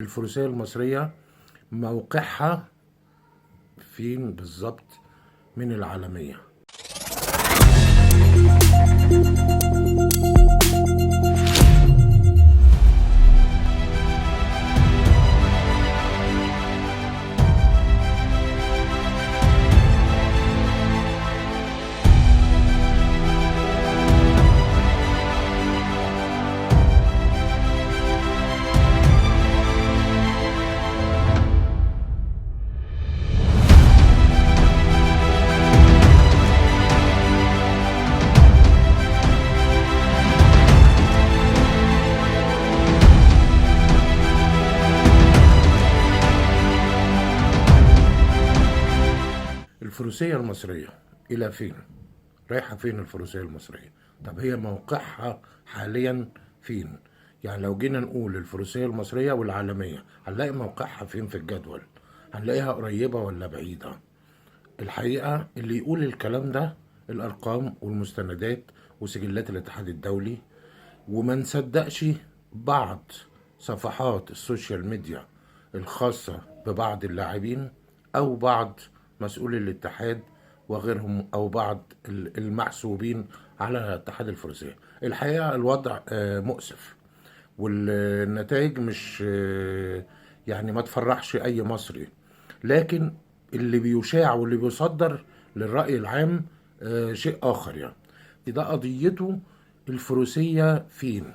الفروسية المصرية موقعها فين بالظبط من العالمية؟ الفروسية المصرية إلى فين؟ رايحة فين الفروسية المصرية؟ طب هي موقعها حاليا فين؟ يعني لو جينا نقول الفروسية المصرية والعالمية هنلاقي موقعها فين في الجدول؟ هنلاقيها قريبة ولا بعيدة؟ الحقيقة اللي يقول الكلام ده الأرقام والمستندات وسجلات الاتحاد الدولي، وما نصدقش بعض صفحات ال social media الخاصة ببعض اللاعبين أو بعض مسؤولي الاتحاد وغيرهم أو بعض المحسوبين على اتحاد الفروسية. الحقيقة الوضع مؤسف، والنتائج مش يعني ما تفرحش أي مصري، لكن اللي بيشاع واللي بيصدر للرأي العام شيء آخر. يعني ده قضيته الفروسية فين،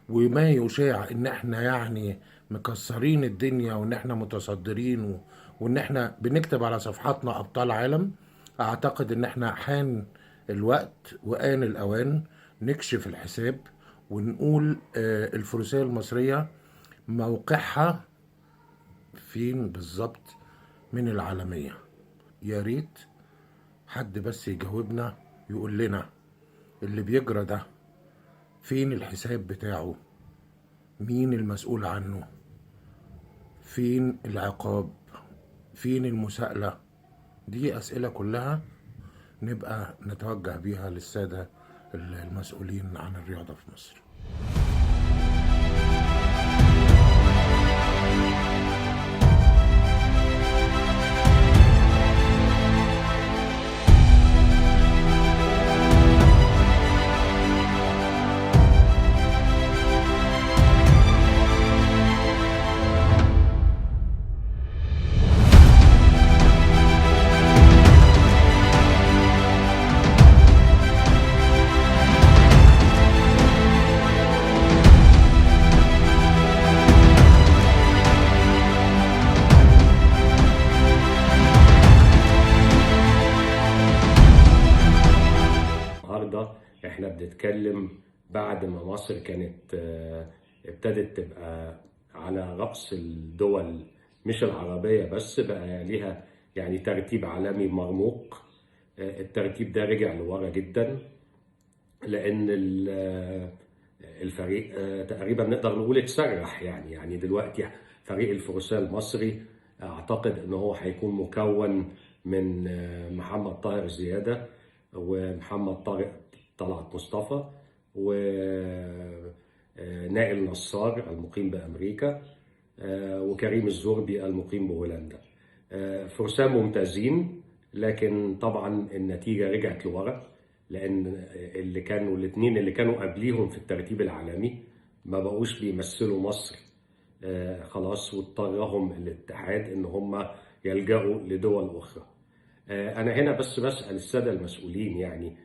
وما يشاع ان احنا يعني مكسرين الدنيا وان احنا متصدرين وان احنا بنكتب على صفحاتنا ابطال عالم. اعتقد ان احنا حان الوقت وآن الاوان نكشف الحساب ونقول الفروسية المصرية موقعها فين بالظبط من العالمية. يا ريت حد بس يجاوبنا يقول لنا اللي بيجرى ده فين الحساب بتاعه، مين المسؤول عنه، فين العقاب، فين المساءلة. دي أسئلة كلها نبقى نتوجه بيها للسادة المسؤولين عن الرياضة في مصر. النهارده احنا بنتكلم بعد ما مصر كانت ابتدت تبقى على رأس الدول مش العربية بس، بقى ليها يعني ترتيب عالمي مرموق. الترتيب ده رجع لورا جدا، لأن الفريق تقريبا نقدر نقول اتسرح. يعني دلوقتي فريق الفروسية المصري أعتقد إن هو هيكون مكون من محمد طاهر زيادة ومحمد طارق طلعت مصطفى ونائل نصار المقيم بأمريكا وكريم الزربي المقيم بهولندا. فرسان ممتازين، لكن طبعا النتيجة رجعت لورا، لأن اللي كانوا الاثنين اللي كانوا قبليهم في الترتيب العالمي ما بقوش بيمثلوا مصر خلاص، واضطرهم الاتحاد إن هم يلجأوا لدول أخرى. أنا هنا بس بسأل السادة المسؤولين، يعني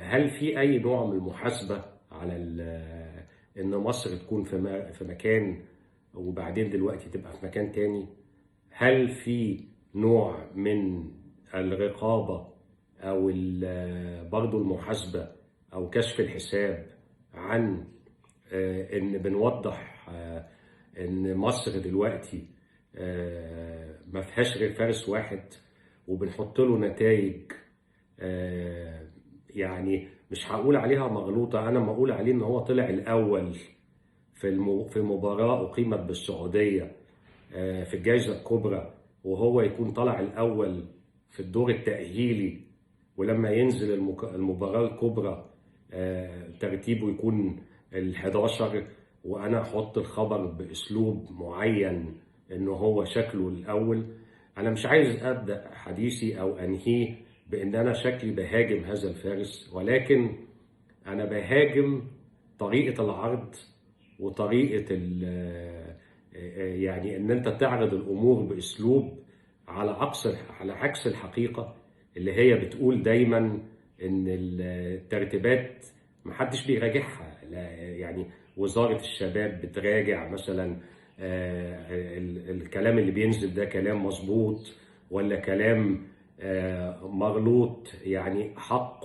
هل في أي نوع من المحاسبة على إن مصر تكون في مكان وبعدين دلوقتي تبقى في مكان تاني؟ هل في نوع من الرقابة أو برضو المحاسبة أو كشف الحساب عن إن بنوضح إن مصر دلوقتي ما فيهاش غير فارس واحد وبنحط له نتائج يعني مش هقول عليها مغلوطة، أنا ما أقول عليه إن هو طلع الأول في مباراة أقيمت بالسعودية في الجائزة الكبرى، وهو يكون طلع الأول في الدور التأهيلي، ولما ينزل المباراة الكبرى ترتيبه يكون ال11 وانا احط الخبر باسلوب معين ان هو شكله الاول. انا مش عايز ابدا حديثي او انهيه بان انا شكلي بهاجم هذا الفارس، ولكن انا بهاجم طريقة العرض وطريقة يعني ان انت تعرض الامور باسلوب على عكس الحقيقة اللي هي بتقول دايما ان الترتيبات محدش بيراجعها. يعني وزارة الشباب بتراجع مثلا الكلام اللي بينزل ده كلام مظبوط ولا كلام مغلوط، يعني حق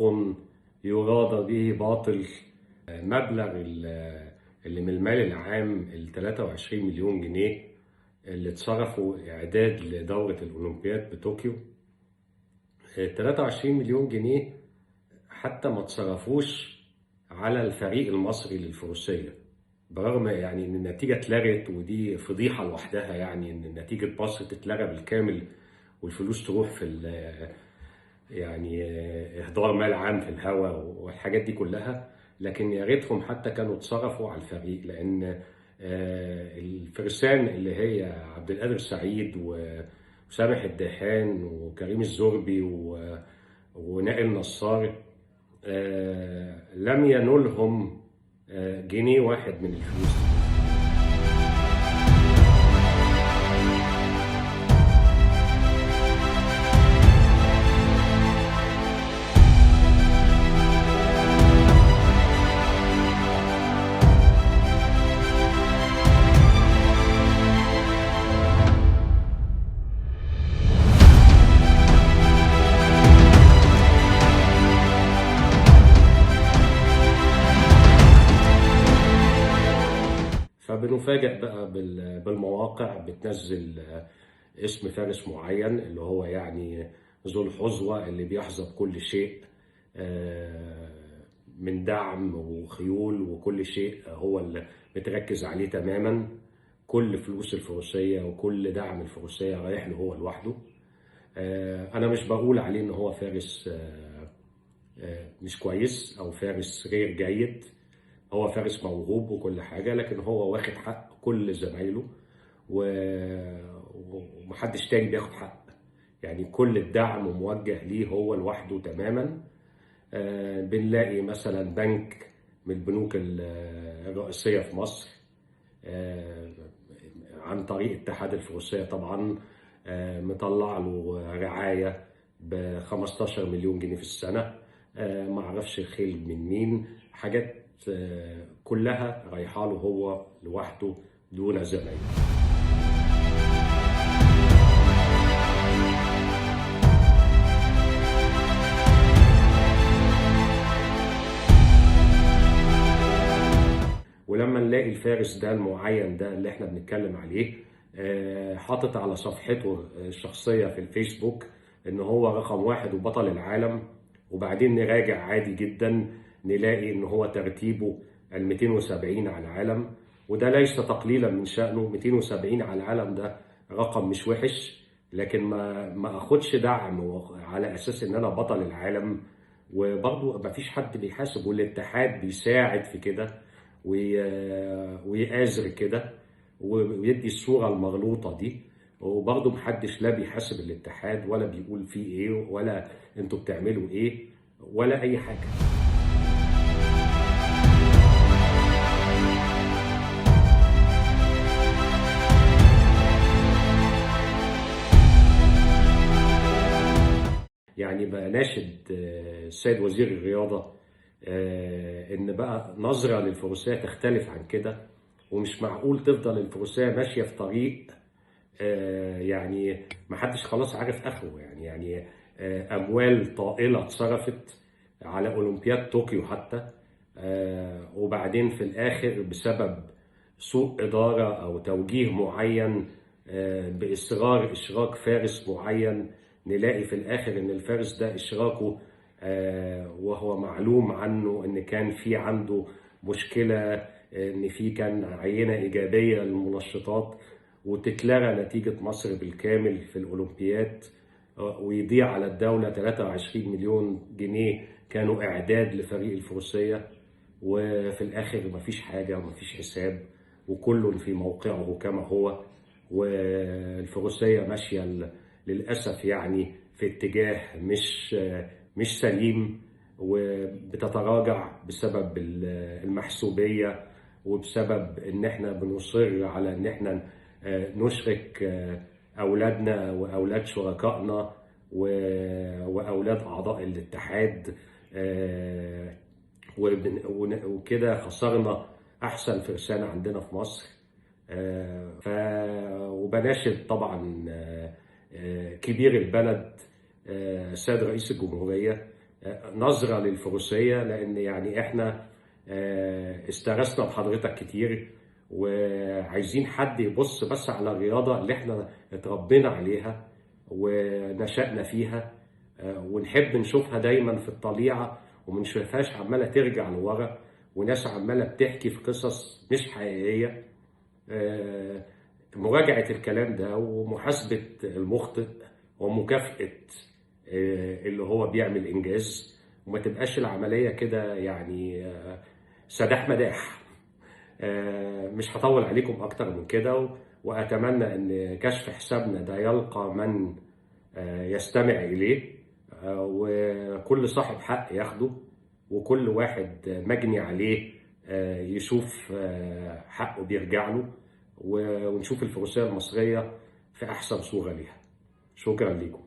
يراد به باطل. مبلغ اللي من المال العام ال 23 مليون جنيه اللي اتصرفوا اعداد لدورة الاولمبياد بطوكيو، 23 مليون جنيه حتى ما اتصرفوش على الفريق المصري للفروسية، برغم يعني ان النتيجة اتلغت، ودي فضيحة لوحدها، يعني ان نتيجة مصر تتلغى بالكامل والفلوس تروح في يعني اهدار مال عام في الهواء والحاجات دي كلها. لكن يا ريتهم حتى كانوا اتصرفوا على الفريق، لان الفرسان اللي هي عبد القادر سعيد وسامح الدهان وكريم الزربي ونائل نصار لم ينولهم جنيه واحد من الفلوس. فبنفاجئ بقى بالمواقع بتنزل اسم فارس معين اللي هو يعني ذو الحظوة اللي بيحظى بكل شيء من دعم وخيول وكل شيء، هو اللي متركز عليه تماما، كل فلوس الفروسية وكل دعم الفروسية رايح له هو لوحده. أنا مش بقول عليه إن هو فارس مش كويس أو فارس غير جيد، هو فارس موهوب وكل حاجة، لكن هو واخد حق كل زمايله ومحدش تاني بياخد حق، يعني كل الدعم موجه ليه هو لوحده تماما. بنلاقي مثلا بنك من البنوك الرئيسية في مصر عن طريق اتحاد الفروسية طبعا مطلع له رعاية ب 15 مليون جنيه في السنة، معرفش الخيل من مين، حاجات كلها رايحة له هو لوحده دون زمايله. ولما نلاقي الفارس ده المعين ده اللي احنا بنتكلم عليه حاطط على صفحته الشخصية في الفيسبوك ان هو رقم 1 وبطل العالم، وبعدين نراجع عادي جدا نلاقي ان هو ترتيبه ال 270 على العالم، وده ليس تقليلا من شأنه، 270 على العالم ده رقم مش وحش، لكن ما اخدش دعم على اساس ان انا بطل العالم، وبرضه ما فيش حد بيحاسب، والاتحاد بيساعد في كده ويآزر كده ويدي الصورة المغلوطة دي، وبرضه محدش لا بيحاسب الاتحاد ولا بيقول فيه ايه ولا انتوا بتعملوا ايه ولا اي حاجة. يعني بقى ناشد السيد وزير الرياضة إن بقى نظرة للفروسية تختلف عن كده، ومش معقول تفضل الفروسية ماشية في طريق يعني محدش خلاص عارف آخره، يعني أموال طائلة اتصرفت على أولمبياد طوكيو حتى، وبعدين في الآخر بسبب سوء إدارة أو توجيه معين بإصرار إشراك فارس معين، نلاقي في الآخر إن الفارس ده إشراكه وهو معلوم عنه إن كان في عنده مشكلة، إن في كان عينة إيجابية للمنشطات، وتتلغى نتيجة مصر بالكامل في الأولمبياد، ويضيع على الدولة 23 مليون جنيه كانوا إعداد لفريق الفروسية. وفي الاخر مفيش حاجة ومفيش حساب، وكل في موقعه كما هو. والفروسيه ماشية للاسف يعني في اتجاه مش سليم، وبتتراجع بسبب المحسوبيه، وبسبب ان احنا بنصر على ان احنا نشرك اولادنا واولاد شركائنا واولاد اعضاء الاتحاد، وكده خسرنا احسن فرسان عندنا في مصر. وبناشد طبعا كبير البلد السيد رئيس الجمهورية نظرة للفروسية، لأن يعني احنا استرسنا بحضرتك كتير، وعايزين حد يبص بس على الرياضة اللي احنا اتربينا عليها ونشأنا فيها، ونحب نشوفها دايما في الطليعة، وما نشوفهاش عمالة ترجع لورا وناس عمالة بتحكي في قصص مش حقيقية. مراجعة الكلام ده ومحاسبة المخطئ ومكافأة اللي هو بيعمل إنجاز، وما تبقاش العملية كده يعني سداح مداح. مش هطول عليكم أكتر من كده، وأتمنى أن كشف حسابنا ده يلقى من يستمع إليه، وكل صاحب حق ياخده، وكل واحد مجني عليه يشوف حقه بيرجع له، ونشوف الفروسية المصرية في أحسن صورة ليها. شكرا لكم.